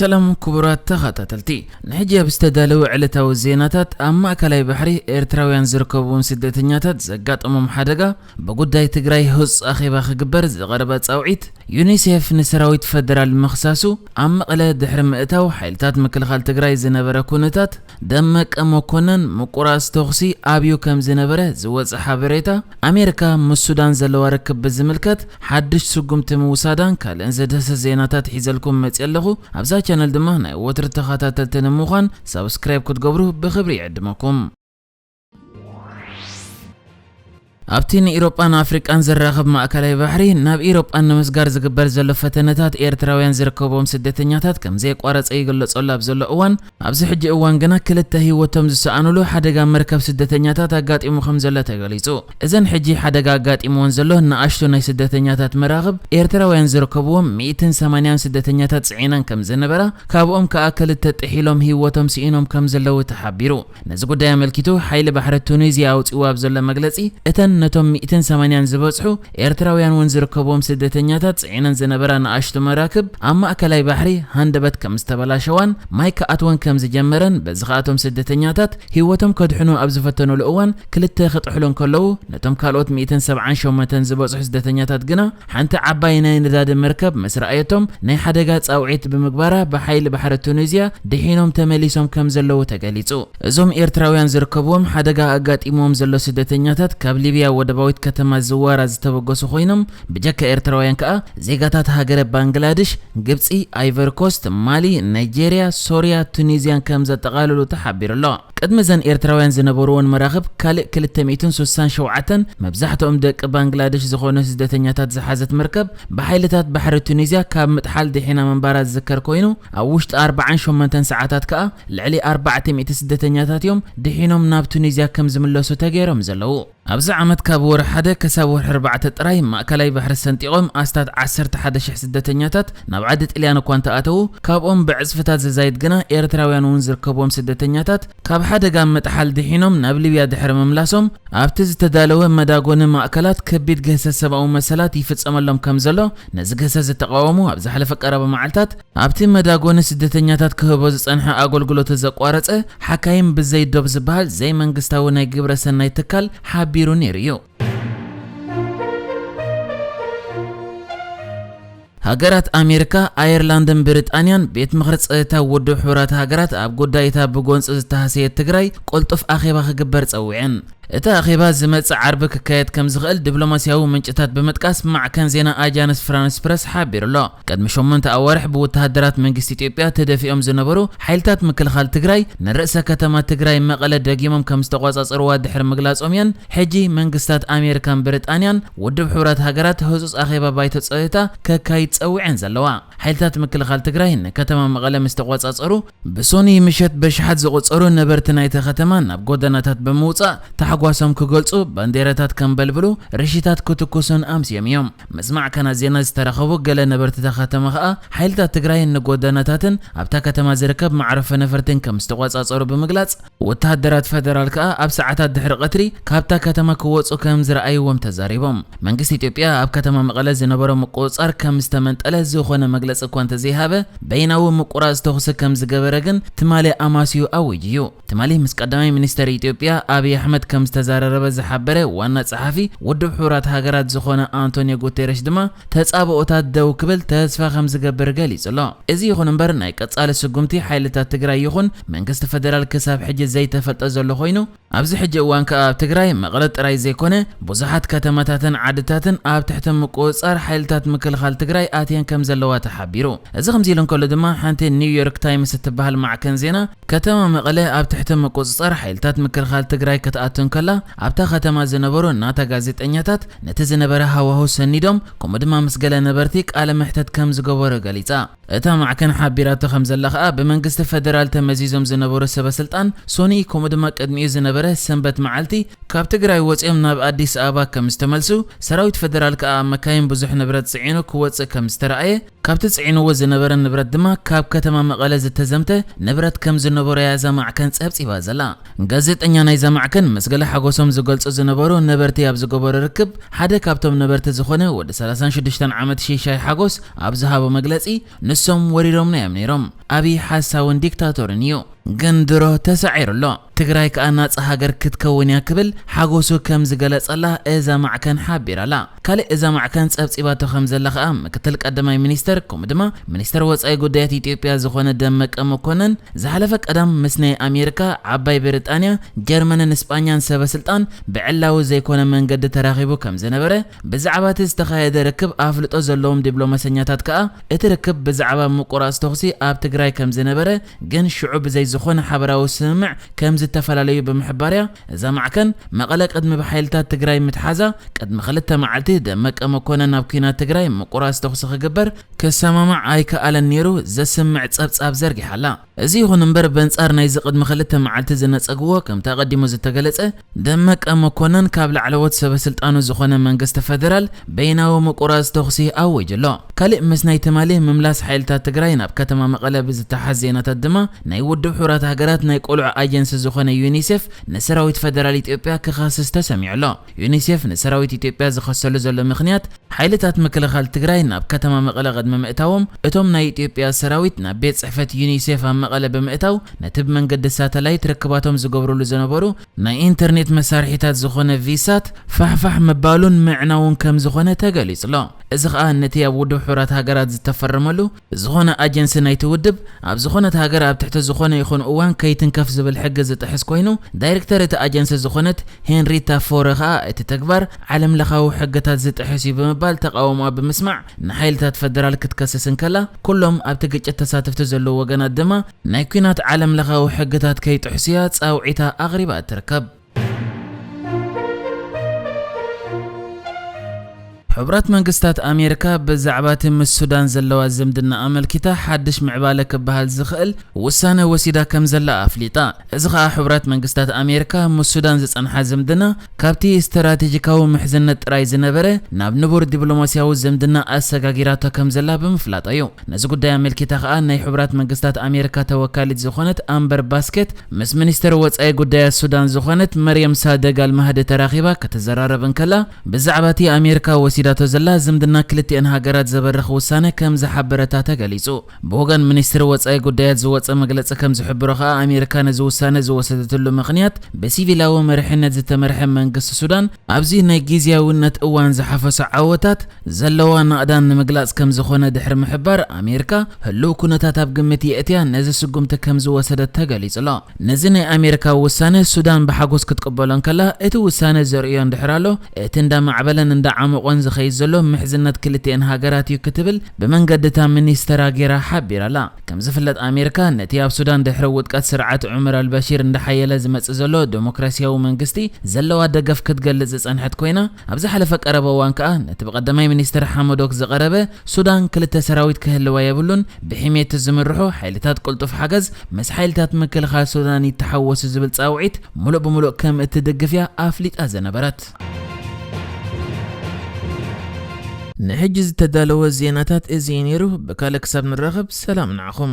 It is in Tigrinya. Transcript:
ሰላም ክቡራት ተኸታተልቲ፣ ንሕጂ ኣብ ዝተዳለወ ዕለታዊ ዜናታት፣ ኣብ ማእከላይ ባሕሪ ኤርትራውያን ዝርከብዎም ስደተኛታት ዘጋጠሞም ሓደጋ፣ ብጉዳይ ትግራይ ህጹጽ ኣኼባ ክግበር ዝቐረበ ጻውዒት፣ ዩኒሴፍ ንሰራዊት ፈደራል ምኽሳሱ፣ ኣብ መቐለ ድሕሪ ምእታው ሓይልታት ምክልኻል ትግራይ ዝነበረ ኩነታት፣ ደመቀ መኮነን ምቁራጽ ተኹሲ ኣብዩ ከም ዝነበረ ዝወጸ ሓበሬታ፣ ኣሜሪካ ምስ ሱዳን ዘለዋ ርክብ ብዝምልከት ሓድሽ ስጉምቲ ምውሳዳን ካልእን ዘድህሰስ ዜናታት ሒዘልኩም መጽየ ኣለኹ። ኣብዛ ቻነል ድማ ናይ ወትሩ ተኸታተልቲ ንምዃን ሳብስክራይብ ክትገብሩ ብኽብሪ ይዕድመኩም። ኣብቲ ንኢሮጳን ኣፍሪቃን ዘራኽብ ማእከላይ ባሕሪ፣ ናብ ኢሮጳን ንምስጋር ዝግበር ዘሎ ፈተነታት ኤርትራውያን ዝርከብዎም ስደተኛታት ከም ዘየቋረጸ ይግለጸሉ ኣብ ዘሎ እዋን፣ ኣብዚ ሕጂ እዋን ግና ክልተ ህይወቶም ዝሰኣኑሉ ሓደጋ መርከብ ስደተኛታት ኣጋጢሙ ከም ዘሎ ተገሊጹ። እዘን ሕጂ ሓደጋ ኣጋጢምወን ዘሎ ንኣሽቱ ናይ ስደተኛታት መራኽብ፣ ኤርትራውያን ዝርከብዎም ሚእትን ሰማንያን ስደተኛታት ጽዒነን ከም ዝነበራ፣ ካብኦም ከኣ ክልተ ጥሒሎም ህይወቶም ስኢኖም ከም ዘለዉ ተሓቢሩ። ነዚ ጉዳይ ኣመልኪቱ፣ ሓይሊ ባሕሪ ቱኒዝያ ኣውጺእዎ ኣብ ዘሎ መግለጺ፣ እተን ነቶም ሚእትን ሰማንያን ዝበጽሑ ኤርትራውያን እውን ዝርከብዎም ስደተኛታት ጽዒነን ዝነበራ ንኣሽቱ መራክብ፣ ኣብ ማእከላይ ባሕሪ ሃንደበት ከም ዝተበላሸዋን ማይ ክኣትወን ከም ዝጀመረን፣ በዚ ከኣ እቶም ስደተኛታት ህይወቶም ከድሕኑ ኣብ ዝፈተኑሉ እዋን፣ ክልተ ክጥሕሉ እንከለዉ፣ ነቶም ካልኦት ሚእትን ሰብዓን ሸሞንተን ዝበጽሑ ስደተኛታት ግና፣ ሓንቲ ዓባይ ናይ ነዳዲ መርከብ ምስ ረኣየቶም፣ ናይ ሓደጋ ጻውዒት ብምግባራ፣ ብሓይሊ ባሕሪ ቱኒዝያ ድሒኖም ተመሊሶም ከም ዘለዉ ተገሊጹ። እዞም ኤርትራውያን ዝርከብዎም ሓደጋ ኣጋጢምዎም ዘሎ ስደተኛታት፣ ካብ ሊብያ ወደባዊት ከተማ ዝዋራ ዝተበገሱ ኮይኖም፣ ብጀካ ኤርትራውያን ከኣ፣ ዜጋታት ሃገረ ባንግላድሽ፣ ግብጺ፣ ኣይቨርኮስት፣ ማሊ፣ ናይጄርያ፣ ሶርያ፣ ቱኒዝያን ከም ዘጠቓልሉ ተሓቢሩ ኣሎ። ቅድሚ እዘን ኤርትራውያን ዝነበርወን መራኽብ፣ ካልእ ክልተ ሚእትን ስሳን ሸውዓተን፣ መብዛሕትኦም ደቂ ባንግላደሽ ዝኾኑ ስደተኛታት ዝሓዘት መርከብ፣ ብሓይልታት ባሕሪ ቱኒዝያ ካብ ምጥሓል ድሒና ምንባራ ዝዝከር ኮይኑ፣ ኣብ ውሽጢ ኣርባዓን ሸሞንተን ሰዓታት ከኣ፣ ልዕሊ ኣርባዕተ ሚእቲ ስደተኛታት እዮም ድሒኖም ናብ ቱኒዝያ ከም ዝምለሱ ተገይሮም ዘለዉ። ኣብዚ ዓመት ካብ ወርሒ ሓደ ክሳብ ወርሒ ኣርባዕተ ጥራይ፣ ማእከላይ ባሕሪ ሰንጢቖም ኣስታት ዓሰርተ ሓደ ሽሕ ስደተኛታት ናብ ዓዲ ጥልያን እኳ እንተኣተዉ፣ ካብኦም ብዕጽፍታት ዝዛይድ ግና ኤርትራውያን እውን ዝርከብዎም ስደተኛታት፣ ካብ ሓደጋ ምጥሓል ድሒኖም ናብ ሊብያ ድሕሪ ምምላሶም፣ ኣብቲ ዝተዳለወ መዳጎኒ ማእከላት ከቢድ ግህሰት ሰብኣዊ መሰላት ይፍጸመሎም ከም ዘሎ፣ ነዚ ግህሰት ዝተቃወሙ ኣብ ዝሓለፈ ቀረባ መዓልታት፣ ኣብቲ መዳጎኒ ስደተኛታት ክህቦ ዝጸንሐ ኣገልግሎቱ ዘቋረጸ፣ ሓካይም ብዘይ ዶብ ዝበሃል ዘይመንግስታዊ ናይ ግብረ ሰናይ ትካል ሓቢሩ ነይሩ እዩ። ሃገራት ኣሜሪካ፣ ኣየርላንድን ብሪጣንያን፣ ቤት ምኽሪ ጸጥታ ውድብ ሕቡራት ሃገራት ኣብ ጉዳይ እታ ብጎንጺ ዝተሃሰየት ትግራይ ቅልጡፍ ኣኼባ ክግበር ጸዊዐን። እቲ ኣኼባ ዝመጽእ ዓርቢ ክካየድ ከም ዝኽእል ዲፕሎማስያዊ ምንጭታት ብምጥቃስ፣ ማዕከን ዜና ኣጃንስ ፍራንስ ፕረስ ሓቢሩ ኣሎ። ቅድሚ ሸሞንተ ኣዋርሕ ብወተሃደራት መንግስቲ ኢትዮጵያ ተደፊኦም ዝነበሩ ሓይልታት ምክልኻል ትግራይ፣ ንርእሰ ከተማ ትግራይ መቐለ ደጊሞም ከም ዝተቆጻጸርዋ ድሕሪ ምግላጾም እየን፣ ሕጂ መንግስታት ኣሜሪካን ብሪጣንያን፣ ውድብ ሕቡራት ሃገራት ህጹጽ ኣኼባ ባይቶ ጸጥታ ከካይድ ጸዊዐን ዘለዋ። ሓይልታት ምክልኻል ትግራይ ንከተማ መቐለ ምስ ተቆጻጸሩ፣ ብሶኒ ምሸት በሽሓት ዝቑጸሩ ነበርቲ ናይታ ከተማ ናብ ጎደናታት ብምውጻእ ታሕጓሶም ክገልጹ፣ ባንዴራታት ከንበልብሉ፣ ርሽታት ክትኩሱን ኣምስዮም እዮም። ምስ ማዕከናት ዜና ዝተራኸቡ ገለ ነበርቲ እታ ከተማ ከኣ፣ ሓይልታት ትግራይ ንጎደናታትን ኣብታ ከተማ ዝርከብ መዕረፎ ነፈርትን ከም ዝተቆጻጸሩ ብምግላጽ፣ ወተሃደራት ፈደራል ከኣ ኣብ ሰዓታት ድሕሪ ቀትሪ ካብታ ከተማ ክወጹ ከም ዝረኣይዎም ተዛሪቦም። መንግስቲ ኢትዮጵያ ኣብ ከተማ መቐለ ዝነበሮ ምቁጽጻር ከም ዝተመንጠለ ዝኾነ መግለጺ እኳ እንተዘይሃበ፣ በይናዊ ምቁራጽ ተኹሲ ከም ዝገበረ ግን ትማሊ ኣማስዩ ኣዊጁ እዩ። ትማሊ ምስ ቀዳማይ ሚኒስተር ኢትዮጵያ ኣብይ ኣሕመድ ከም ዝተዘራረበ ዝሓበረ ዋና ጸሓፊ ውድብ ሕቡራት ሃገራት ዝኾነ ኣንቶኒዮ ጉቴረሽ ድማ፣ ተጻብኦታት ደው ክብል ተስፋ ከም ዝገብር ገሊጹ ኣሎ። እዚ ይኹን እምበር፣ ናይ ቀጻሊ ስጉምቲ ሓይልታት ትግራይ ይኹን መንግስቲ ፈደራል ክሳብ ሕጂ ዘይተፈልጠ ዘሎ ኮይኑ፣ ኣብዚ ሕጂ እዋን ከኣ ኣብ ትግራይ መቐለ ጥራይ ዘይኮነ፣ ብዙሓት ከተማታትን ዓድታትን ኣብ ትሕቲ ምቁጽጻር ሓይልታት ምክልኻል ትግራይ ኣትየን ከም ዘለዋ ተሓቢሩ። እዚ ከምዚ ኢሉ እንከሎ ድማ፣ ሓንቲ ኒውዮርክ ታይምስ እትበሃል ማዕከን ዜና፣ ከተማ መቐለ ኣብ ትሕቲ ምቁጽጻር ሓይልታት ምክልኻል ትግራይ ክትኣቱ እንከላ፣ ኣብታ ከተማ ዝነበሩ ናታ ጋዜጠኛታት ነቲ ዝነበረ ሃዋሁ ሰኒዶም፣ ከምኡ ድማ ምስ ገለ ነበርቲ ቃለ መሕተት ከም ዝገበሩ ገሊጻ። እታ ማዕከን ሓቢራቶ ከም ዘላ ከኣ፣ ብመንግስቲ ፈደራል ተመዚዞም ዝነበሩ ሰበ ስልጣን ሶኒ፣ ከምኡ ድማ ቅድሚኡ ዝነበረ ሰንበት መዓልቲ ካብ ትግራይ ወጺኦም ናብ ኣዲስ ኣበባ ከም ዝተመልሱ፣ ሰራዊት ፈደራል ከኣ ኣብ መካይን ብዙሕ ንብረት ጽዒኑ ክወጽእ ከም ዝተረኣየ፣ ካብቲ ጽዒንዎ ዝነበረ ንብረት ድማ ካብ ከተማ መቐለ ዝተዘምተ ንብረት ከም ዝነበሮ እያ እዛ ማዕከን ጸብጺባ ዘላ። ጋዜጠኛ ናይዛ ማዕከን ምስ ገለ ሓጎሶም ዝገልጹ ዝነበሩ ነበርቲ ኣብ ዝገበሮ ርክብ፣ ሓደ ካብቶም ነበርቲ ዝኾነ ወዲ ሰላሳን ሽዱሽተን ዓመት ሽሻይ ሓጎስ ኣብ ዝሃቦ መግለጺ፣ ንሶም ወሪሮምና እዮም ነይሮም። ኣብይ ሓሳውን ዲክታቶርን እዩ። ግን ድሮ ተሳዒሩ ኣሎ። ትግራይ ከኣ ናጻ ሃገር ክትከውን እያ ክብል ሓጎሱ ከም ዝገለጸላ እዛ ማዕከን ሓቢራላ። ካልእ እዛ ማዕከን ጸብጺባቶ ከም ዘላ ከኣ ምክትል ቀዳማይ ሚኒስተር ከምኡ ድማ ሚኒስተር ወጻኢ ጉዳያት ኢትዮጵያ ዝኾነ ደመቀ መኮነን ዝሓለፈ ቀዳም ምስ ናይ ኣሜሪካ፣ ዓባይ ብሪጣንያ፣ ጀርመንን ስጳኛን ሰበ ስልጣን ብዕላዊ ዘይኮነ መንገዲ ተራኺቡ ከም ዝነበረ፣ ብዛዕባ እቲ ዝተኻየደ ርክብ ኣፍልጦ ዘለዎም ዲፕሎማሰኛታት ከኣ እቲ ርክብ ብዛዕባ ምቁራጽ ተኹሲ ኣብ ትግራይ ከም ዝነበረ ግን ሽዑ ብዘይ ዝኾነ ሓበራዊ ስምምዕ ከም ዝተፈላለዩ ብምሕባርያ፣ እዛ ማዕከን መቐለ ቅድሚ ብሓይልታት ትግራይ ምትሓዛ ቅድሚ ክልተ መዓልቲ ደመቀ መኮነን ናብ ኲናት ትግራይ ምቁራጽ ተኹሲ ክግበር ክሰማማዕ ኣይከኣለን ነይሩ ዘስምዕ ጸብጻብ ዘርጊሓላ። እዚ ይኹን እምበር በንጻር ናይዚ ቅድሚ ክልተ መዓልቲ ዝነጸግዎ ከምቲ ኣቐዲሙ ዝተገለጸ ደመቀ መኮነን ካብ ላዕለዎት ሰበ ስልጣኑ ዝኾነ መንግስቲ ፈደራል በይናዊ ምቁራጽ ተኹሲ ኣዊጁ ኣሎ። ካልእ ምስ ናይ ትማሊ ምምላስ ሓይልታት ትግራይ ናብ ከተማ መቐለ ብዝተሓዝ ዜናታት ድማ ናይ ውድብ ሕቡራት ሃገራት ናይ ቆልዑ ኣጀንሲ ዝኾነ ዩኒሴፍ ንሰራዊት ፈደራል ኢትዮጵያ ክኸስስ ተሰሚዑ ኣሎ። ዩኒሴፍ ንሰራዊት ኢትዮጵያ ዝኸሰሉ ዘሎ ምኽንያት ሓይልታት ምክልኻል ትግራይ ናብ ከተማ መቐለ ቅድሚ ምእታዎም እቶም ናይ ኢትዮጵያ ሰራዊት ናብ ቤት ጽሕፈት ዩኒሴፍ ኣብ መቐለ ብምእታው ነቲ ብመንገዲ ሳተላይት ርክባቶም ዝገብሩሉ ዝነበሩ ናይ ኢንተርኔት መሳርሒታት ዝኾነ ቪሳት ፋሕፋሕ ምባሉን ምዕናውን ከም ዝኾነ ተገሊጹ ኣሎ። እዚ ኸኣ ነቲ ኣብ ውድብ ሕቡራት ሃገራት ዝተፈረመሉ ዝኾነ ኣጀንሲ ናይቲ ውድብ ኣብ ዝኾነት ሃገር ኣብ ትሕቲ ዝኾነ ይኹን እዋን ከይትንከፍ ዝብል ሕጊ ዝጥሕስ ኮይኑ፣ ዳይሬክተር እቲ ኣጀንሲ ዝኾነት ሄንሪታ ፎረ ኸኣ እቲ ተግባር ዓለም ለኻዊ ሕግታት ዝጥሕስ እዩ ብምባል ተቓውሞኣ ብምስማዕ ንሓይልታት ፈደራል ክትከስስ እንከላ፣ ኩሎም ኣብቲ ግጭት ተሳተፍቲ ዘለዉ ወገናት ድማ ናይ ኲናት ዓለም ለኻዊ ሕግታት ከይጥሕሱ እያ ጻውዒታ ኣቕሪባ እትርከብ። ሕቡራት መንግስታት ኣሜሪካ ብዛዕባ እቲ ምስ ሱዳን ዘለዋ ዝምድና ኣመልኪታ ሓድሽ ምዕባለ ክበሃል ዝኽእል ውሳነ ወሲዳ ከም ዘላ ኣፍሊጣ። እዚ ኸኣ ሕቡራት መንግስታት ኣሜሪካ ምስ ሱዳን ዝጸንሓ ዝምድና ካብቲ ስትራቴጂካዊ ምሕዝነት ጥራይ ዝነበረ ናብ ንቡር ዲፕሎማስያዊ ዝምድና ኣሰጋጊራቶ ከም ዘላ ብምፍላጣ እዩ። ነዚ ጉዳይ ኣመልኪታ ኸኣ ናይ ሕቡራት መንግስታት ኣሜሪካ ተወካሊት ዝኾነት ኣምበር ባስኬት ምስ ሚኒስትር ወጻኢ ጉዳያት ሱዳን ዝኾነት መርየም ሳደግ ኣልማህዲ ተራኺባ ክትዘራረብ እንከላ፣ ብዛዕባ እቲ ኣሜሪካ ወሲዳቶ ዘላ ዝምድና ክልቲአን ሃገራት ዘበርኽ ውሳነ ከም ዝሓበረታ ተገሊጹ። ብወገን ሚኒስትሪ ወጻኢ ጉዳያት ዝወጸ መግለጺ ከም ዝሕብሮ ኸኣ፣ ኣሜሪካ ነዚ ውሳነ ዝወሰደትሉ ምኽንያት ብሲቪላዊ መሪሕነት ዝተመርሐ መንግስቲ ሱዳን ኣብዚ ናይ ግዝያውነት እዋን ዝሓፈሶ ዓወታት ዘለዋ ናቕዳን ንምግላጽ ከም ዝኾነ ድሕሪ ምሕባር፣ ኣሜሪካ ህሉው ኩነታት ኣብ ግምት የእትያ ነዚ ስጉምቲ ከም ዝወሰደት ተገሊጹ ኣሎ። ነዚ ናይ ኣሜሪካ ውሳነ ሱዳን ብሓጎስ ክትቅበሎ እንከላ፣ እቲ ውሳነ ዘርእዮ እንድሕር ኣሎ፣ እቲ እንዳማዕበለን እንዳዓሞቖን ዝኸይድ ዘሎ ምሕዝነት ክልቲአን ሃገራት እዩ ክትብል ብመንገዲ እታ ሚኒስተራ ገይራ ሓቢራ ኣላ። ከም ዝፍለጥ ኣሜሪካ ነቲ ኣብ ሱዳን ድሕሪ ውድቀት ስርዓት ዑመር ኣልበሺር እንዳሓየለ ዝመጽእ ዘሎ ዲሞክራሲያዊ መንግስቲ ዘለዋ ደገፍ ክትገልጽ ዝጸንሐት ኮይና፣ ኣብ ዝሓለፈ ቀረባ እዋን ከኣ ነቲ ብቀዳማይ ሚኒስትር ሓመዶክ ዝቐረበ ሱዳን ክልተ ሰራዊት ክህልዋ የብሉን፣ ብሕሜት ዝምርሑ ሓይልታት ቅልጡፍ ሓገዝ ምስ ሓይልታት ምክልኻል ሱዳን ይተሓወሱ ዝብል ጻውዒት ሙሉእ ብሙሉእ ከም እትድግፍ እያ ኣፍሊጣ ዝነበረት። ንሕጂ ዝተዳለወ ዜናታት እዚ እዩ ነይሩ። ብካልእ ክሳብ ንራኸብ ሰላም ንዓኹም።